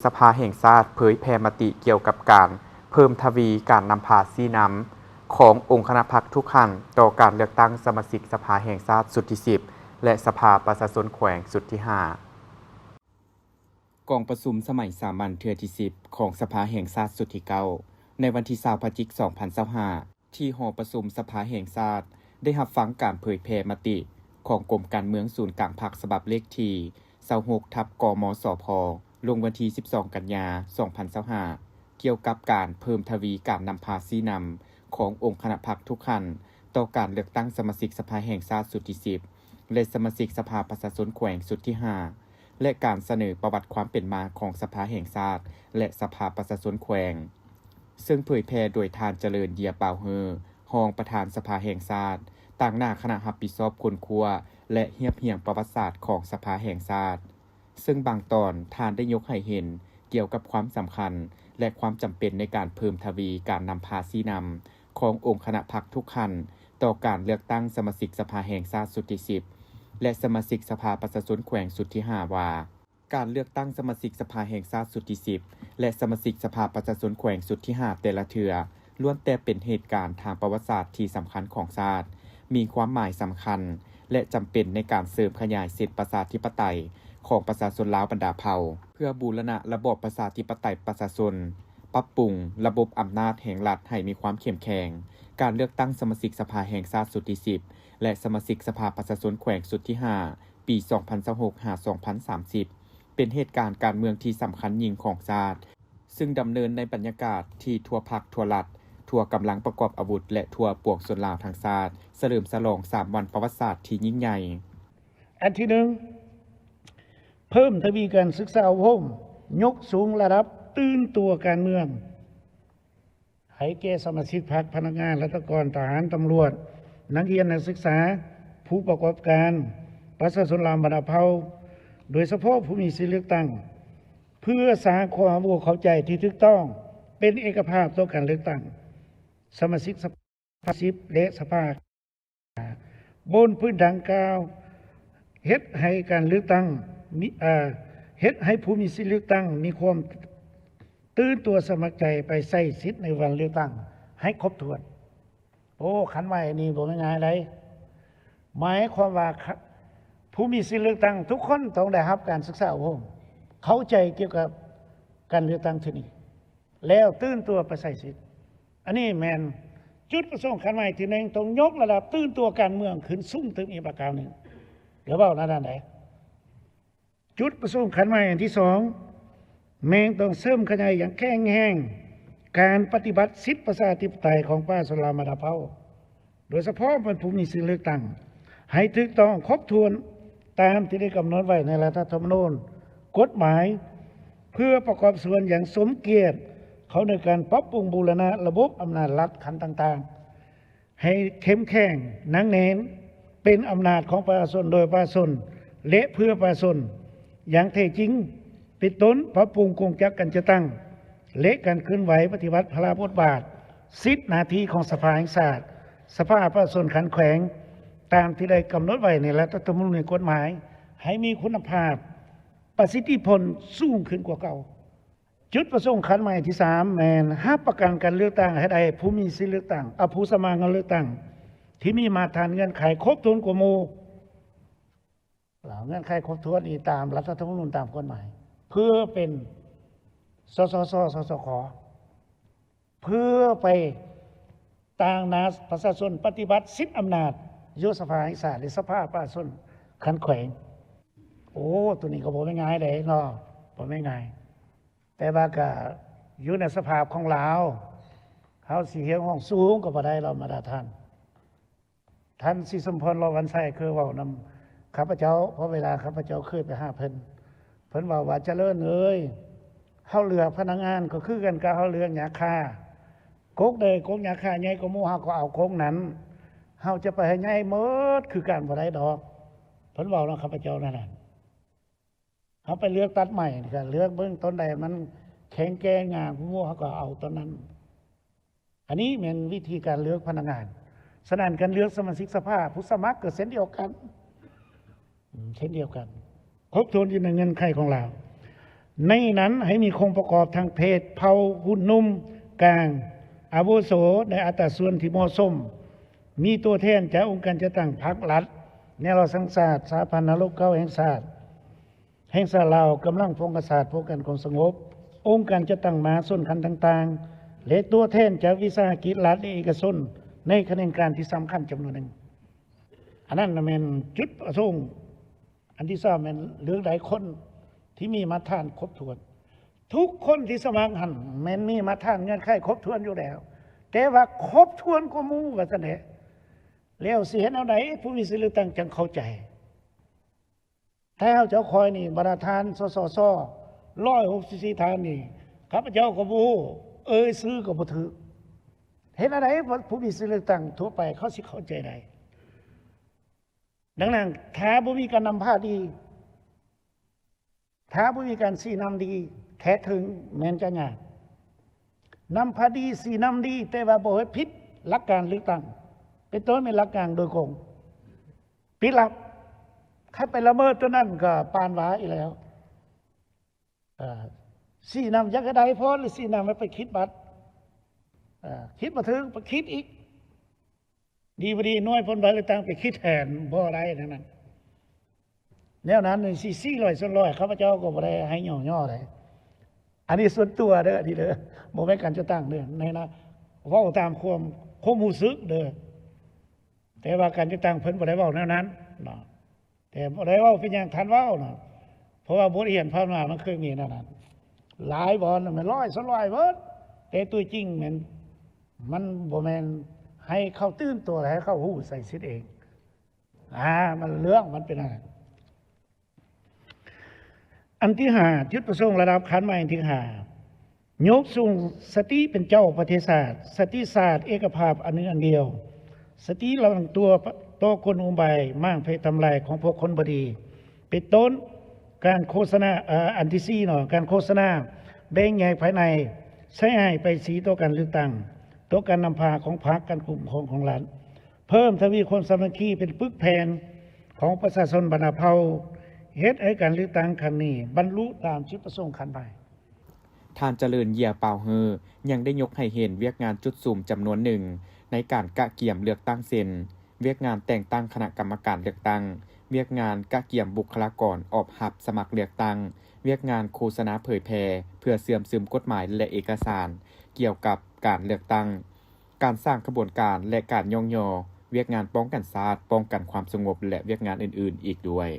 ສະພາແຫ່ງຊາດເຜີຍແຜ່ມະຕິກ່ຽວກັບການເພີ່ມທະວີການນຳພາຊີ້ນຳຂອງອົງຄະນະພັກທຸກຂັ້ນຕໍ່ການເລືອກຕັ້ງສະມາຊິກສະພາແຫ່ງຊາດຊຸດທີສິບ ແລະ ສະພາປະຊາຊົນແຂວງຊຸດທີຫ້າ. ກອງປະຊຸມສະໄໝສາມັນເທື່ອທີສິບຂອງສະພາແຫ່ງຊາດຊຸດທີເກົ້າ ໃນວັນທີຊາວ ພະຈິກ ສອງພັນຊາວຫ້າ ທີ່ຫໍປະຊຸມສະພາແຫ່ງຊາດ ໄດ້ຮັບຟັງການເຜີຍແຜ່ມະຕິຂອງກົມການເມືອງສູນກາງພັກ ສະບັບເລກທີຊາວຫົກ ທັບ ກມສພ ລົງວັນທີສິບສອງ ກັນຍາ ສອງພັນຊາວຫ້າ ກ່ຽວກັບການເພີ່ມທະວີການນຳພາຊີ້ນຳຂອງອົງຄະນະພັກທຸກຂັ້ນ ຕໍ່ການເລືອກຕັ້ງສະມາຊິກສະພາແຫ່ງຊາດຊຸດທີສິບ ແລະ ສະມາຊິກສະພາປະຊາຊົນແຂວງຊຸດທີຫ້າ ແລະ ການສະເໜີປະຫວັດຄວາມເປັນມາຂອງສະພາແຫ່ງຊາດ ແລະ ສະພາປະຊາຊົນແຂວງ, ເຊິ່ງເຜີຍແຜ່ໂດຍທ່ານ ຈະເລີນ ເຢຍປາວເຮີ ຮອງປະທານສະພາແຫ່ງຊາດ, ຕາງໜ້າຄະນະຮັບຜິດຊອບຄົ້ນຄວ້າ ແລະ ຮຽບຮຽງປະຫວັດສາດຂອງສະພາແຫ່ງຊາດ. ເຊິ່ງບາງຕອນທ່ານໄດ້ຍົກໃຫ້ເຫັນກ່ຽວກັບຄວາມສຳຄັນ ແລະ ຄວາມຈຳເປັນໃນການເພີ່ມທະວີການນຳພາຊີ້ນຳຂອງອົງຄະນະພັກທຸກຂັ້ນ ຕໍ່ການເລືອກຕັ້ງສະມາຊິກສະພາແຫ່ງຊາດຊຸດທີສິບ ແລະ ສະມາຊິກສະພາປະຊາຊົນແຂວງຊຸດທີຫ້າ ວ່າ ການເລືອກຕັ້ງສະມາຊິກສະພາແຫ່ງຊາດຊຸດທີສິບ ແລະ ສະມາຊິກສະພາປະຊາຊົນແຂວງຊຸດທີຫ້າ ແຕ່ລະເທື່ອ ລ້ວນແຕ່ເປັນເຫດການທາງປະຫວັດສາດທີ່ສຳຄັນຂອງຊາດ, ມີຄວາມໝາຍສຳຄັນ ແລະ ຈຳເປັນໃນການເສີມຂະຫຍາຍສິດປະຊາທິປະໄຕຂອງປະຊາຊົນລາວບັນດາເຜົ່າ, ເພື່ອບູລະນະລະບອບປະຊາທິປະໄຕປະຊາຊົນ, ປັບປຸງລະບົບອຳນາດແຫ່ງລັດໃຫ້ມີຄວາມເຂັ້ມແຂງ, ການເລືອກຕັ້ງສະມາຊິກສະພາແຫ່ງຊາດຊຸດທີສິບ ແລະ ສະມາຊິກສະພາປະຊາຊົນແຂວງຊຸດທີຫ້າ ປີສອງພັນຊາວຫົກ ຫາ ສອງພັນສາມສິບ ເປັນເຫດການການເມືອງທີ່ສຳຄັນຍິ່ງຂອງຊາດ, ຊຶ່ງດຳເນີນໃນບັນຍາກາດທີ່ທົ່ວພັກ, ທົ່ວລັດ, ທົ່ວກຳລັງປະກອບອາວຸດ ແລະ ທົ່ວປວງຊົນລາວທັງຊາດ ສະເຫຼີມສະຫຼອງສາມວັນປະຫວັດສາດທີ່ຍິ່ງໃຫຍ່. ອັນທີໜຶ່ງ, ເພີ່ມທະວີການສຶກສາອົບຮົມ, ຍົກສູງລະດັບຕື່ນຕົວການເມືອງ ໃຫ້ແກ່ສະມາຊິກພັກ, ພະນັກງານ, ລັດຖະກອນ, ທະຫານ, ຕຳຫຼວດ, ນັກຮຽນ, ນັກສຶກສາ, ຜູ້ປະກອບການ, ປະຊາຊົນລາວບັນດາເຜົ່າ, ໂດຍສະເພາະຜູ້ມີສິດເລືອກຕັ້ງ, ເພື່ອສ້າງຄວາມຮູ້ເຂົ້າໃຈທີ່ຖືກຕ້ອງ, ເປັນເອກະພາບຕໍ່ການເລືອກຕັ້ງສະມາຊິກສະພາ ສິບ ແລະ ສະພາ. ບົນພື້ນຖານດັ່ງກ່າວ, ເຮັດໃຫ້ການເລືອກຕັ້ງມີ, ເອີ, ເຮັດໃຫ້ຜູ້ມີສິດເລືອກຕັ້ງມີຄວາມຕື່ນຕົວສະໝັກໃຈໄປໃຊ້ສິດໃນວັນເລືອກຕັ້ງໃຫ້ຄົບຖ້ວນ. ໂອ້, ຄັນໄວ້ນີ້ບໍ່ແມ່ນງ່າຍໃດ. ໝາຍຄວາມວ່າ ຄະ, ຜູ້ມີສິດເລືອກຕັ້ງທຸກຄົນຕ້ອງໄດ້ຮັບການສຶກສາອົບຮົມ, ເຂົ້າໃຈກ່ຽວກັບການເລືອກຕັ້ງເທື່ອນີ້ ແລ້ວຕື່ນຕົວໄປໃຊ້ສິດ. ອັນນີ້ແມ່ນຈຸດປະສົງຄັນໃໝ່ທີໜຶ່ງ, ຕ້ອງຍົກລະດັບຕື່ນຕົວການເມືອງຂຶ້ນສູງຕື່ມອີກບາດຄາວໜຶ່ງ. ແລ້ວເວົ້າແນວນັ້ນໃດ. ຈຸດປະສົງຄັນໃໝ່ອັນທີສອງ ແມ່ນຕ້ອງເສີມຂະຫຍາຍຢ່າງແຂງແຮງການປະຕິບັດສິດປະຊາທິປະໄຕຂອງປະຊາຊົນລາວບັນດາເຜົ່າ, ໂດຍສະເພາະບັນດາຜູ້ມີສິດເລືອກຕັ້ງ ໃຫ້ຖືກຕ້ອງຄົບຖ້ວນຕາມທີ່ໄດ້ກຳນົດໄວ້ໃນລັດຖະທຳມະນູນ, ກົດໝາຍ, ເພື່ອປະກອບສ່ວນຢ່າງສົມກຽດເຂົ້າໃນການປັບປຸງບູລະນະລະບົບອຳນາດລັດຂັ້ນຕ່າງໆ ໃຫ້ເຂັ້ມແຂງໜັກແໜ້ນ, ເປັນອຳນາດຂອງປະຊາຊົນ, ໂດຍປະຊາຊົນ ແລະ ເພື່ອປະຊາຊົນຢ່າງແທ້ຈິງ, ເປັນຕົ້ນ ປັບປຸງກົງຈັກການຈັດຕັ້ງ ແລະ ການເຄື່ອນໄຫວປະຕິບັດພາລະບົດບາດ, ສິດໜ້າທີ່ຂອງສະພາແຫ່ງຊາດ, ສະພາປະຊາຊົນຂັ້ນແຂວງ, ຕາມທີ່ໄດ້ກຳນົດໄວ້ໃນລັດຖະທຳມະນູນ ແລະ ກົດໝາຍ ໃຫ້ມີຄຸນນະພາບ, ປະສິດທິຜົນສູງຂຶ້ນກວ່າເກົ່າ. ຈຸດປະສົງຄັນໃໝ່ທີສາມ ແມ່ນຮັບປະກັນການເລືອກຕັ້ງໃຫ້ໄດ້ຜູ້ມີສິດເລືອກຕັ້ງ, ອາ ຜູ້ສະໝັກເລືອກຕັ້ງທີ່ມີມາດຕະຖານເງື່ອນໄຂຄົບຖ້ວນກວ່າໝູ່, ເງື່ອນໄຂຄົບຖ້ວນອີກຕາມລັດຖະທຳມະນູນ, ຕາມກົດໝາຍ, ເພື່ອເປັນ ສສຊ, ສສຂ, ເພື່ອໄປຕາງໜ້າປະຊາຊົນປະຕິບັດສິດອຳນາດຢູ່ສະພາແຫ່ງຊາດ ຫຼື ສະພາປະຊາຊົນຂັ້ນແຂວງ. ໂອ້ ໂຕນີ້ກໍບໍ່ແມ່ນງ່າຍເດ້ເນາະ, ບໍ່ແມ່ນງ່າຍ. ແຕ່ວ່າກະຢູ່ໃນສະພາບຂອງລາວ, ເຮົາຊິຮຽກຮ້ອງສູງກໍບໍ່ໄດ້ດອກ ບັນດາທ່ານ. ທ່ານສີສົມພອນ ຫຼໍ່ວັນໄຊ ເຄີຍເວົ້ານຳຂ້າພະເຈົ້າ, ເພາະເວລາຂ້າພະເຈົ້າເຄີຍໄປຫາເພິ່ນ, ເພິ່ນເວົ້າວ່າ ຈະເລີນເອີຍ, ເຮົາເລືອກພະນັກງານກໍຄືກັນກັບເຮົາເລືອກຫຍ້າຄ່າ, ກົກໃດກົກຫຍ້າຄ່າໃຫຍ່ກວ່າໝູ່ ເຮົາກໍເອົາກົກນັ້ນ, ເຮົາຈະໄປໃຫ້ໃຫຍ່ໝົດຄືກັນບໍ່ໄດ້ດອກ. ເພິ່ນເວົ້ານຳຂ້າພະເຈົ້ານັ້ນນະ. ເຮົາໄປເລືອກຕັດໄມ້ນີ້ກໍເລືອກເບິ່ງຕົ້ນໃດມັນແຂງແກ່ງງາມກວ່າໝູ່ ເຮົາກໍເອົາຕົ້ນນັ້ນ. ອັນນີ້ແມ່ນວິທີການເລືອກພະນັກງານ. ສະນັ້ນ ການເລືອກສະມາຊິກສະພາຜູ້ສະໝັກກໍເຊັ່ນດຽວກັນ, ເຊັ່ນດຽວກັນ, ຄົບຖ້ວນຢູ່ໃນເງື່ອນໄຂຂອງລາວ. ໃນນັ້ນໃຫ້ມີອົງປະກອບທັງເພດ, ເຜົ່າ, ຮຸ່ນໜຸ່ມ, ກາງ, ອາວຸໂສ ໃນອັດຕາສ່ວນທີ່ເໝາະສົມ, ມີຕົວແທນຈາກອົງການຈັດຕັ້ງພັກລັດ, ແນວລາວສ້າງຊາດ, ສະຫະພັນນັກລົບເກົ່າແຫ່ງຊາດ, ແຫ່ງຊາດລາວ, ກຳລັງປ້ອງກັນຊາດ, ປ້ອງກັນຄວາມສະຫງົບ, ອົງການຈັດຕັ້ງມະຫາຊົນຂັ້ນຕ່າງໆ ແລະ ຕົວແທນຈາກວິສາຫະກິດລັດ ແລະ ເອກະຊົນໃນຂະແໜງການທີ່ສຳຄັນຈຳນວນໜຶ່ງ. ອັນນັ້ນນະແມ່ນຈຸດປະສົງ. ອັນທີສອງແມ່ນເລືອກໄດ້ຄົນທີ່ມີມາດຕະຖານຄົບຖ້ວນ. ທຸກຄົນທີ່ສະໝັກຫັ້ນແມ່ນມີມາດຕະຖານເງື່ອນໄຂຄົບຖ້ວນຢູ່ແລ້ວ, ແຕ່ວ່າຄົບຖ້ວນກວ່າໝູ່ວ່າຊັ້ນແຫຼະ. ແລ້ວຊິເຮັດແນວໃດຜູ້ມີສິດເລືອກຕັ້ງຈັ່ງເຂົ້າໃຈ? ແຕ່ເຈົ້າຂ້ອຍນີ້ ບັນດາທ່ານ ສສຊ ຮ້ອຍຫົກສິບສີ່ທ່ານນີ້ ຂ້າພະເຈົ້າກໍບໍ່ຮູ້, ເອີ່ຍຊື່ກໍບໍ່ຖືກ. ເຮັດແນວໃດຜູ້ມີສິດເລືອກຕັ້ງທົ່ວໄປເຂົາຊິເຂົ້າໃຈໄດ້? ດັ່ງນັ້ນ ຖ້າບໍ່ມີການນຳພາດີ, ຖ້າບໍ່ມີການຊີ້ນຳດີ, ແທ້ເຖິງແມ່ນຈະຍາກ. ນຳພາດີ, ຊີ້ນຳດີ, ແຕ່ວ່າບໍ່ໃຫ້ຜິດຫຼັກການເລືອກຕັ້ງ, ເປັນຕົ້ນແມ່ນຫຼັກການໂດຍກົງ, ປິດລັບ. ໃຜໄປລະເມີດຕົວນັ້ນກໍປານວ່າອີກແລ້ວ. ເອີ ຊີ້ນຳຢາກໃຫ້ໄດ້ພໍ ຫຼື ຊີ້ນຳໃຫ້ໄປຄິດບັດ, ເອີ ຄິດບໍ່ຖືກໄປຄິດອີກ. ດີບໍ່ດີ ໜ່ວຍຜົນບາດເລືອກຕັ້ງໄປຄິດແທນ ບໍ່ໄດ້ແນວນັ້ນ. ແນວນັ້ນນີ້ ສີ່ຮ້ອຍສ່ວນຮ້ອຍ ຂ້າພະເຈົ້າກໍບໍ່ໄດ້ໃຫ້ຫຍໍ້ໆໃດ. ອັນນີ້ສ່ວນຕົວເດີ ອັນນີ້ເດີ, ບໍ່ແມ່ນການຈັດຕັ້ງເດີ, ໃນນະ ເວົ້າຕາມຄວາມ ຄວາມຮູ້ສຶກເດີ. ແຕ່ວ່າການຈັດຕັ້ງເພິ່ນບໍ່ໄດ້ເວົ້າແນວນັ້ນເນາະ. ແຕ່ບໍ່ໄດ້ເວົ້າເປັນຫຍັງທ່ານເວົ້ານະ, ເພາະວ່າບົດຮຽນຜ່ານມາມັນເຄີຍມີແນວນັ້ນ. ຫຼາຍບ່ອນແມ່ນຮ້ອຍສ່ວນຮ້ອຍເບິດ, ແຕ່ຕົວຈິງແມ່ນ ມັນບໍ່ແມ່ນໃຫ້ເຂົາຕື່ນຕົວ ໃຫ້ເຂົາຮູ້ໃສ່ສິດເອງ. ອາ ມັນເລື່ອງມັນເປັນອັນນັ້ນ. ອັນທີຫ້າ ຈຸດປະສົງລະດັບຂັ້ນໃໝ່ອັນທີຫ້າ ຍົກສູງສະຕິເປັນເຈົ້າປະເທດຊາດ, ສະຕິຊາດເອກະພາບອັນໜຶ່ງອັນດຽວ, ສະຕິລະວັງຕົວຕໍ່ກົນອຸບາຍມ້າງແພະທຳລາຍຂອງພວກຄົນບໍ່ດີ ເປັນຕົ້ນ ການໂຄສະນາ, ເອີ ອັນທີສີ່ເນາະ, ການໂຄສະນາແບ່ງແຍກພາຍໃນ, ໃສ່ຮ້າຍປ້າຍສີຕໍ່ການເລືອກຕັ້ງ, ຕໍ່ການນຳພາຂອງພັກ, ການຄຸ້ມຄອງຂອງລັດ, ເພີ່ມທະວີຄວາມສາມັກຄີເປັນປຶກແຜ່ນຂອງປະຊາຊົນບັນດາເຜົ່າ, ເຮັດໃຫ້ການເລືອກຕັ້ງຄັ້ງນີ້ບັນລຸຕາມຈຸດປະສົງຂັ້ນໃໝ່. ທ່ານ ຈະເລີນ ເຢຍປາວເຮີ ຍັງໄດ້ຍົກໃຫ້ເຫັນວຽກງານຈຸດສຸມຈຳນວນໜຶ່ງໃນການກະກຽມເລືອກຕັ້ງ ເຊັ່ນ ວຽກງານແຕ່ງຕັ້ງຄະນະກຳມະການເລືອກຕັ້ງ, ວຽກງານກະກຽມບຸກຄະລາກອນອອກຮັບສະໝັກເລືອກຕັ້ງ, ວຽກງານໂຄສະນາເຜີຍແຜ່ເພື່ອເຊື່ອມຊຶມກົດໝາຍ ແລະ ເອກະສານກ່ຽວກັບການເລືອກຕັ້ງ, ການສ້າງຂະບວນການ ແລະ ການຍ້ອງຍໍວຽກງານປ້ອງກັນຊາດ, ປ້ອງກັນຄວາມສະຫງົບ ແລະ ວຽກງານອື່ນໆອີກດ້ວຍ.